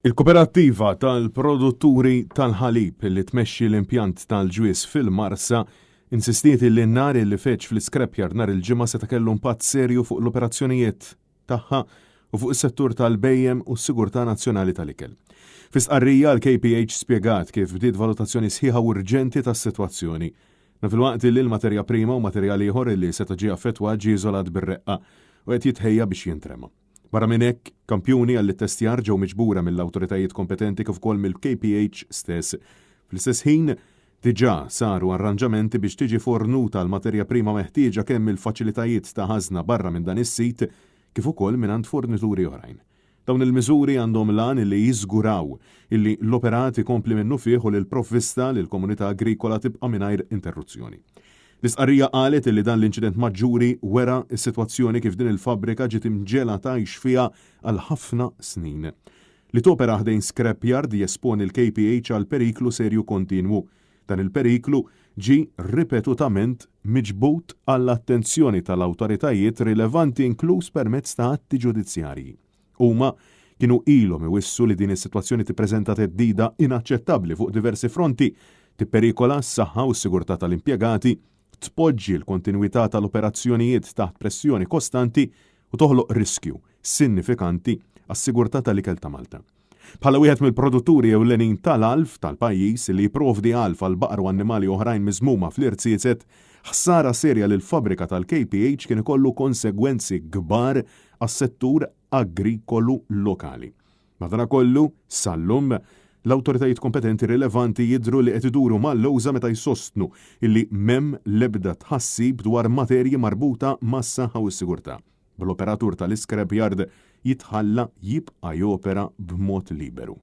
Il-Koperattiva tal-Produtturi tal-Ħalib li tmexxi l-impjant tal-ġwież fil-Marsa insistiet li n-nar li feġġ fl-iscrapyard nhar il-Ġimgħa seta' kellu impatt serju fuq l-operazzjonijiet tagħha u fuq is-settur tal-bhejjem u s-sigurtà nazzjonali tal-ikel. Fi stqarrija l-KPH spjegat kif bdiet valutazzjoni sħiħa u urġenti tas-sitwazzjoni. Dan filwaqt li l-materja prima u materjal ieħor li seta' ġie affettwat ġie iżolat bir-reqqa u qed jitħejja biex jintrema. Barra minn hekk, kampjuni għall-ittestjar ġew miġbura mill-awtoritajiet kompetenti kif ukoll mill-KPH stess. Fl-istess ħin, diġà saru arranġamenti biex tiġi fornuta l-materja prima meħtieġa kemm mill-faċilitajiet ta' ħażna barra minn dan is-sit kif ukoll mingħand fornituri oħrajn. Dawn il-miżuri għandhom l-għan li jiżguraw illi l-operat ikompli minnufih u li l-provvista lill-komunità agrikola tibqa' mingħajr interruzzjoni. L-istqarrija qalet li dan l-inċident maġġuri wera s-sitwazzjoni kif din il-fabbrika ġiet imġegħla tgħix fiha għal ħafna snin. Li topera ħdejn scrapyard jesponi l-KPH għal periklu serju kontinwu. Dan il-periklu ġie ripetutament miġbud għall-attenzjoni tal-awtoritajiet rilevanti inkluż permezz ta' atti ġudizzjarji. Huma kienu ilhom iwissu li din is-sitwazzjoni tippreżenta theddida inaċċettabbli fuq diversi fronti, tipperikola s-saħħa u s-sigurtà tal-impjegati, tpoġġi l-kontinwità tal-operazzjonijiet taħt pressjoni kostanti u toħloq riskju sinnifikanti għas-sigurtà tal-ikel ta' Malta. Bħala wieħed mill-produtturi ewlenin tal-għalf tal-pajjiż li jipprovdi għalf għal baqar u annimali oħrajn miżmuma fl-irziezet, ħsara serja lill-fabbrika tal-KPH kien ikollu konsegwenzi kbar għas-settur agrikolu lokali. Madanakollu, sal-lum, l-awtoritajiet kompetenti rilevanti jidhru li qed iduru mal-lewża meta jsostnu illi m'hemm l-ebda tħassib dwar materji marbuta mas-saħħa u s-sigurtà, bl-operatur tal-iscrapyard jitħalla jibqa' jopera b'mod liberu.